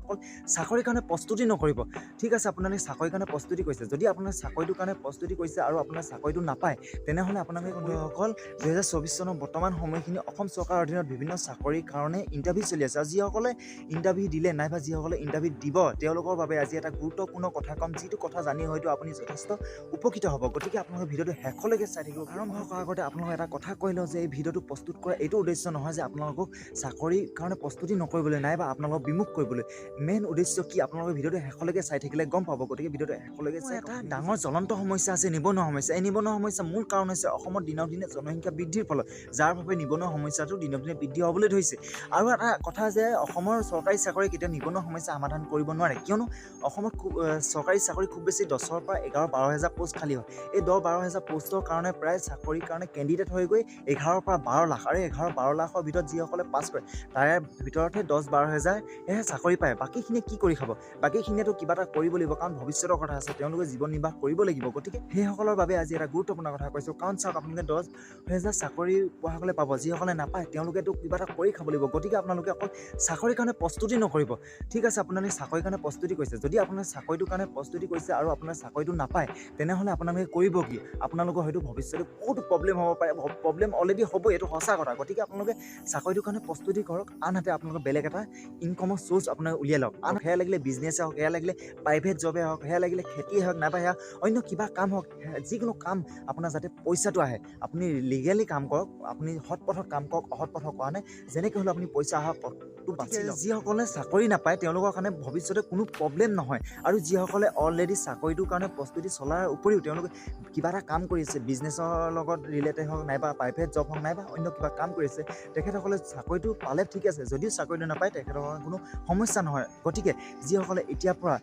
অকল চাকৰিৰ কাৰণে প্ৰস্তুতি নকৰিব। ঠিক আছে, আপোনালোকে চাকৰিৰ কাৰণে প্ৰস্তুতি কৰিছে। যদি আপোনালোকে চাকৰিটোৰ কাৰণে প্ৰস্তুতি কৰিছে আৰু আপোনাৰ চাকৰিটো নাপায়, তেনেহ'লে আপোনালোকে, বন্ধুসকল, 2024 চনৰ বৰ্তমান সময়খিনি অসম চৰকাৰৰ অধীনত বিভিন্ন চাকৰিৰ কাৰণে ইণ্টাৰভিউ চলি আছে। আৰু যিসকলে ইণ্টাৰভিউ দিলে নাইবা যিসকলে ইণ্টাৰভিউ দিব, তেওঁলোকৰ বাবে আজি এটা গুৰুত্বপূৰ্ণ কথা ক'ম, যিটো কথা জানি হয়তো আপুনি যথেষ্ট উপকৃত হ'ব। গতিকে আপোনালোকে ভিডিঅ'টো শেষলৈকে চাই থাকিব। আৰম্ভ কৰাৰ আগতে আপোনালোকক এটা কথা কৈ লওঁ যে এই ভিডিঅ'টো প্ৰস্তুত কৰা এইটো উদ্দেশ্য নহয় যে আপোনালোকক চাকৰিৰ কাৰণে প্ৰস্তুতি নকৰিবলৈ নাইবা আপোনালোকক বিমুখ কৰিবলৈ। মেইন উদ্দেশ্য কি, আপোনালোকে ভিডিঅ'টো শেষলৈকে চাই থাকিলে গম পাব। গতিকে ভিডিঅ'টো শেষলৈকে চাই। এটা ডাঙৰ জ্বলন্ত সমস্যা আছে, নিবনুৱা সমস্যা। এই নিবনুৱা সমস্যা মূল কাৰণ হৈছে অসমত দিনক দিনে জনসংখ্যা বৃদ্ধিৰ ফলত, যাৰ বাবে নিবনুৱা সমস্যাটো দিনক দিনে বৃদ্ধি হ'বলৈ ধৰিছে। আৰু এটা কথা যে অসমৰ চৰকাৰী চাকৰি কেতিয়াও নিবনুৱা সমস্যা সমাধান কৰিব নোৱাৰে। কিয়নো অসমত খুব চৰকাৰী চাকৰি খুব বেছি 10ৰ পৰা 11-12 হেজাৰ প'ষ্ট খালী হয়। এই 10-12 হেজাৰ প'ষ্টৰ কাৰণে প্ৰায় চাকৰিৰ কাৰণে কেণ্ডিডেট হৈ গৈ 11ৰ পৰা 12 লাখ। আৰু 11-12 লাখৰ ভিতৰত যিসকলে পাছ কৰে, তাৰে ভিতৰতহে 10-12 হেজাৰহে চাকৰি পায়। বাকীখিনিয়ে কি কৰি খাব? বাকীখিনিয়েতো কিবা এটা কৰিব লাগিব, কাৰণ ভৱিষ্যতৰ কথা আছে, তেওঁলোকে জীৱন নিৰ্বাহ কৰিব লাগিব। গতিকে সেইসকলৰ বাবে আজি এটা গুৰুত্বপূৰ্ণ কথা কৈছোঁ। কাৰণ চাওক, আপোনালোকে 10 হেজাৰ চাকৰি পোৱাসকলে পাব, যিসকলে নাপায় তেওঁলোকেতো কিবা এটা কৰি খাব লাগিব। গতিকে আপোনালোকে অকল চাকৰিৰ কাৰণে প্ৰস্তুতি নকৰিব। ঠিক আছে, আপোনালোকে চাকৰিৰ কাৰণে প্ৰস্তুতি কৰিছে। যদি আপোনালোকে চাকৰিটোৰ কাৰণে প্ৰস্তুতি কৰিছে আৰু আপোনাৰ চাকৰিটো নাপায়, তেনেহ'লে আপোনালোকে কৰিব কি? আপোনালোকৰ হয়তো ভৱিষ্যতে বহুতো প্ৰব্লেম হ'ব পাৰে। প্ৰব্লেম অলৰেডি হ'বই, এইটো সঁচা কথা। গতিকে আপোনালোকে চাকৰিটোৰ কাৰণে প্ৰস্তুতি কৰক, আনহাতে আপোনালোকে বেলেগ এটা ইনকমৰ চ'ৰ্চ আপোনালোকে উলিয়াই লওক। আন সেয়া লাগিলে বিজনেছে হওক, সেয়া লাগিলে প্ৰাইভেট জবে হওক, সেয়া লাগিলে খেতিয়ে হওক, নাইবা সেয়া অন্য কিবা কাম হওক, যিকোনো কাম আপোনাৰ যাতে পইচাটো আহে। আপুনি লিগেলি কাম কৰক, আপুনি সৎ পথত কাম কৰক, অসৎ পথত কৰা নাই, যেনেকৈ হ'লেও আপুনি পইচা অহা পথটো বাছি লওক। যিসকলে চাকৰি নাপায়, তেওঁলোকৰ কাৰণে ভৱিষ্যতে কোনো প্ৰব্লেম নহয়। আৰু যিসকলে অলৰেডি চাকৰিটোৰ কাৰণে প্ৰস্তুতি চলাৰ উপৰিও তেওঁলোকে কিবা এটা কাম কৰি আছে, বিজনেছৰ লগত ৰিলেটেড হওক নাইবা প্ৰাইভেট জব হওক নাইবা অন্য কিবা কাম কৰি আছে, তেখেতসকলে চাকৰিটো পালে ঠিক আছে, যদিও চাকৰিটো নাপায়, তেখেতসকলৰ কোনো সমস্যা নহয়। গতিকে যিসকলে এতিয়াৰ পৰা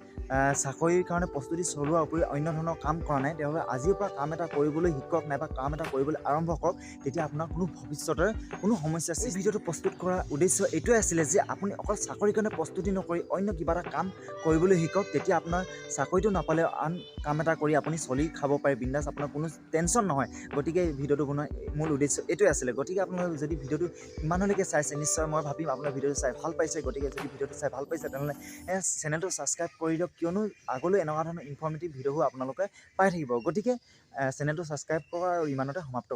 চাকৰিৰ কাৰণে প্ৰস্তুতি চলোৱাৰ উপৰিও অন্য ধৰণৰ কাম কৰা নাই, তেওঁলোকে আজিৰ পৰা কাম এটা কৰিবলৈ শিকক নাইবা কাম এটা কৰিবলৈ আৰম্ভ কৰক। তেতিয়া আপোনাৰ কোনো ভৱিষ্যতৰ কোনো সমস্যা। এই ভিডিঅ'টো প্ৰস্তুত কৰাৰ উদ্দেশ্য এইটোৱে আছিলে যে আপুনি অকল চাকৰিৰ কাৰণে প্ৰস্তুতি নকৰি অন্য কিবা এটা কাম কৰিবলৈ শিকক। তেতিয়া আপোনাৰ চাকৰিটো নাপালেও আন কাম এটা কৰি আপুনি চলি খাব পাৰে বিন্দাছ, আপোনাৰ কোনো টেনশ্যন নহয়। গতিকে এই ভিডিঅ'টো বনোৱাৰ মূল উদ্দেশ্য এইটোৱে আছিলে। গতিকে আপোনালোকে যদি ভিডিঅ'টো ইমানলৈকে চাইছে, নিশ্চয় মই ভাবিম আপোনাৰ ভিডিঅ'টো চাই ভাল পাইছে। গতিকে যদি ভিডিঅ'টো চাই ভাল পাইছে, তেনেহ'লে চেনেলটো ছাবস্ক্ৰাইব কৰি দিয়ক। কিয়নো আগলৈ এনেকুৱা ধৰণৰ ইনফৰ্মেটিভ ভিডিঅ'বোৰ আপোনালোকে পাই থাকিব। গতিকে চেনেলটো ছাবস্ক্ৰাইব কৰক আৰু ইমানতে সমাপ্ত কৰিছোঁ।